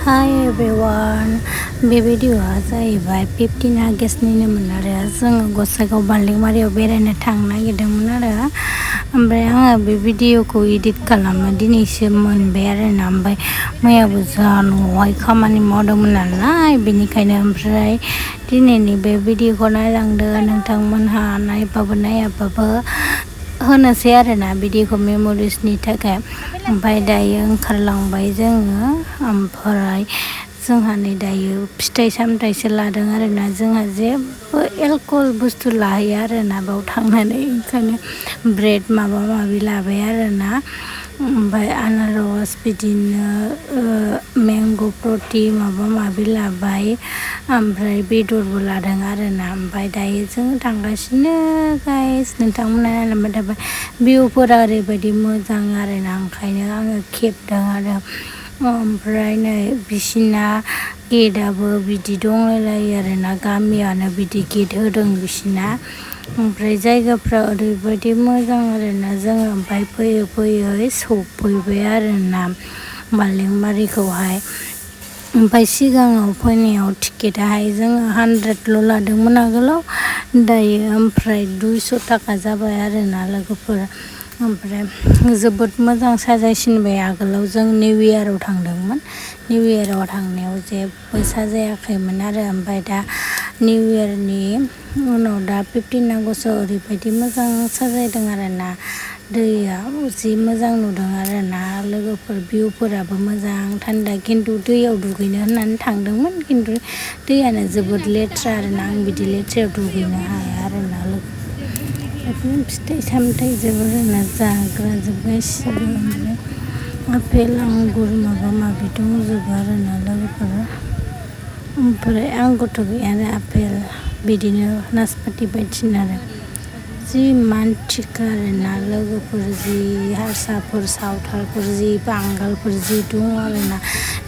Hi everyone, बे भिडिअ'आ जाहैबाय 15 आगस्टनिमोन आरो जोङो गसाइगाव बारलिंमारियाव बेरायनो थांनो नागिरदोंमोन आरो ओमफ्राय आङो बे भिडिअ'खौ एडिट खालामनो दिनैसो मोनबाय आरो ना ओमफ्राय मैयाबो जोंहा न'आवहाय खामानि मावदोंमोन नालाय बेनिखायनो ओमफ्राय दिनैनि बे भिडिअ'खौ नायलांदो नोंथांमोनहा नायबाबो नायाबाबो होनोसै आरो ना भिडिअ'खौ मेम'रिसनि थाखाय ओमफ्राय दायो ओंखारलांबाय जोङो ओमफ्राय जोंहा नै दायो फिथाइ सामथाइसो लादों आरो ना जोंहा जेबो एलकहल बुस्थु लाहैया आरो ना बाव थांनानै ओंखायनो ब्रेड माबा माबि लाबाय आरो ना ओमफ्राय आनारस बिदिनो मेंग' फ्रुटि माबा माबि लाबाय ओमफ्राय बेदरबो लादों आरो ना ओमफ्राय दायो जोङो थांगासिनो गाइस नोंथांमोना नायलांबाय थाबाय भिउफोरा ओरैबायदि मोजां आरो ना ओंखायनो आङो खेबदों आरो ओमफ्राय नै बिसिना गेटआबो बिदि दंलायलायो आरो ना गामियानो बिदि गेट होदों बिसिना ओमफ्राय जायगाफ्रा ओरैबायदि मोजां आरो ना जोङो ओमफ्राय फैयै फैयै सफैबाय आरो ना बारलिंमारिखौहाय ओमफ्राय सिगाङाव फैनायाव टिकेटाहाय जोङो 100ल' लादोंमोन आगोलाव दायो ओमफ्राय 200 थाखा जाबाय आरो ना लोगोफोर ओमफ्राय जोबोद मोजां साजायसिनबाय आगोलाव जों निउ इयाराव थांदोंमोन निउ इयाराव थांनायाव जेबो साजायाखैमोन आरो ओमफ्राय दा निउ इयारनि उनाव दा 15 आगस्टआव ओरैबायदि मोजां साजायदों आरो ना दैया जि मोजां नुदों आरो ना लोगोफोर भिउफोराबो मोजां थान्दा खिन्थु दैयाव दुगैनो होननानै थांदोंमोन खिन्थु दैयानो जोबोद लेथ्रा आरो ना आं बिदि लेथ्रायाव दुगैनो हाया आरो ना लोगोफोर फिथाइ सामथाइ जोबोर आरोना जाग्रा जोब गासिबो ओमफ्राय आपेल आंगुर माबा माबि दंजोबो आरो ना लोगोफोर ओमफ्राय आंगुरथ' गैया आरो आपेल बिदिनो नासपाति बायदिसिना आरो जि मानसिखा आरो ना लोगोफोर जि हारसाफोर सावथालफोर जि बांगालफोर जि दङ आरो ना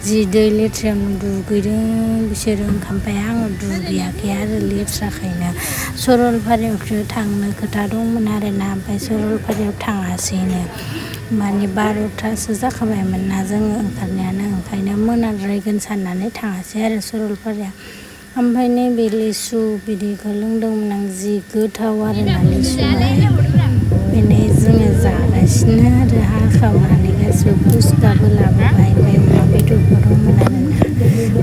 जि दै लेथ्रायावनो दुगैदों बिसोरो ओमफ्राय आङो दुगैयाखै आरो लेथ्राखायनो सरलपारायावसो थांनो खोथा दंमोन आरो ना ओमफ्राय सरलपारायाव थाङासैनो माने 12थासो जाखाबायमोन ना जोङो ओंखारनायानो ओंखायनो मोनाद्रायगोन साननानै थाङासै आरो सरलपाराया ओमफ्राय नैबे लिसु बिदैखौ लोंदोंमोन आं जि गोथाव आरो ना लिसुआ बेनो जोङो जागासिनो आरो हाखावनानै गासिबो फुसखाबो लाबोबाय ओमफ्राय अमा बेदरबो दंमोन आरो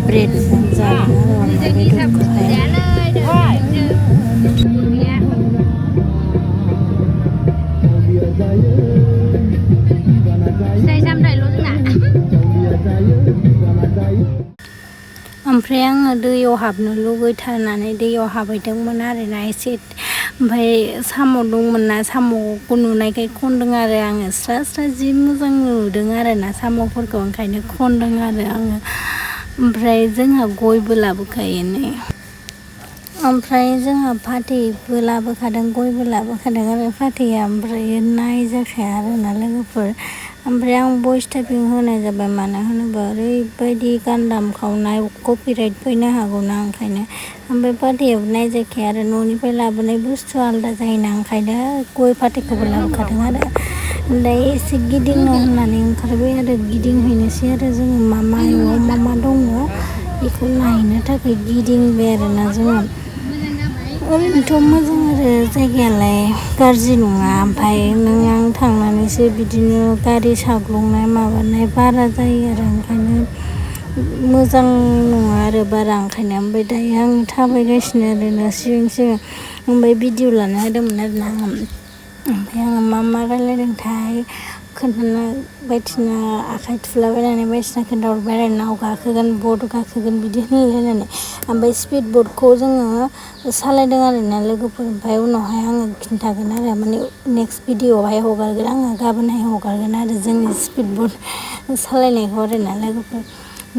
ब्रेडजों जादों आरो अमा बेदरखौहाय ओमफ्राय आङो दैयाव हाबनो लुगैथारनानै दैयाव हाबहैदोंमोन आरो ना एसे ओमफ्राय साम' दंमोन ना साम'खौ नुनायखाय खनदों आरो आङो स्रा स्रा जि मोजां नुदों आरो ना साम'फोरखौ ओंखायनो खनदों आरो आङो ओमफ्राय जोंहा गयबो लाबोखायो नै ओमफ्राय जोंहा फाथैबो लाबोखादों गयबो लाबोखादों आरो फाथैया ओमफ्राय नायजाखाया आरो ना लोगोफोर ओमफ्राय आं भइस टाइपिं होनाय जाबाय मानो होनोबा ओरैबायदि गान दामखावनाय कपिराइट फैनो हागौ ना ओंखायनो ओमफ्राय फाथैयाबो नायजाखाया आरो न'निफ्राय लाबोनाय बुस्थुआ आलादा जायोना ओंखायनो गय फाथैखौबो लाबोखादों आरो दायो एसे गिदिंनो होननानै ओंखारबाय आरो गिदिंहैनोसै आरो जोङो मा मा दङ बेखौ नायनो थाखाय गिदिंबाय आरो ना जोङो ओरैनोथ' मोजां आरो जायगायालाय गाज्रि नङा ओमफ्राय नों आं थांनानैसो बिदिनो गारि साग्लोबनाय माबानाय बारा जायो आरो ओंखायनो मोजां नङा आरो बारा ओंखायनो ओमफ्राय दायो आं थाबायगासिनो आरोना सिगां ओमफ्राय भिडिअ लानो होदोंमोन आरो ना ओमफ्राय आङो मा रायलायदोंथाय खोन्थानो बायदिसिना आखाइ थुलाबायनानै बायदिसिना खोन्थाहरबाय आरो नाव गाखोगोन बट गाखोगोन बिदि होनलायनानै ओमफ्राय स्पिड बटखौ जोङो सालायदों आरो ना लोगोफोर ओमफ्राय उनावहाय आङो खिन्थागोन आरो माने नेक्स्ट भिडिअआवहाय हगारगोन आङो गाबोनहाय हगारगोन आरो जोंनि स्पिड बट सालायनायखौ आरो ना लोगोफोर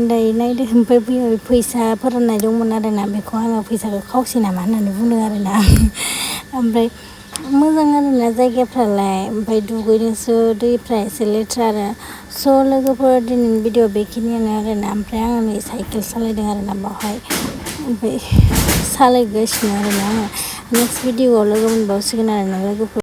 दायो नायदो ओमफ्राय बेयाव फैसा फोराननाय दंमोन आरो ना बेखौ आङो फैसाखौ खावसै नामा होननानै बुंदों आरो ना ओमफ्राय मोजां आरो ना जायगाफ्रालाय ओमफ्राय दुगैनोसो दैफ्रा एसे लेथ्रा आरो स' लोगोफोर दिनैनि भिडिअ बेखिनियानो आरो ना ओमफ्राय आङो नै साइकेल सालायदों आरो ना बावहाय ओमफ्राय सालायगासिनो आरो ना आङो नेक्स्ट भिडिअआव लोगो मोनबावसिगोन आरो ना लोगोफोर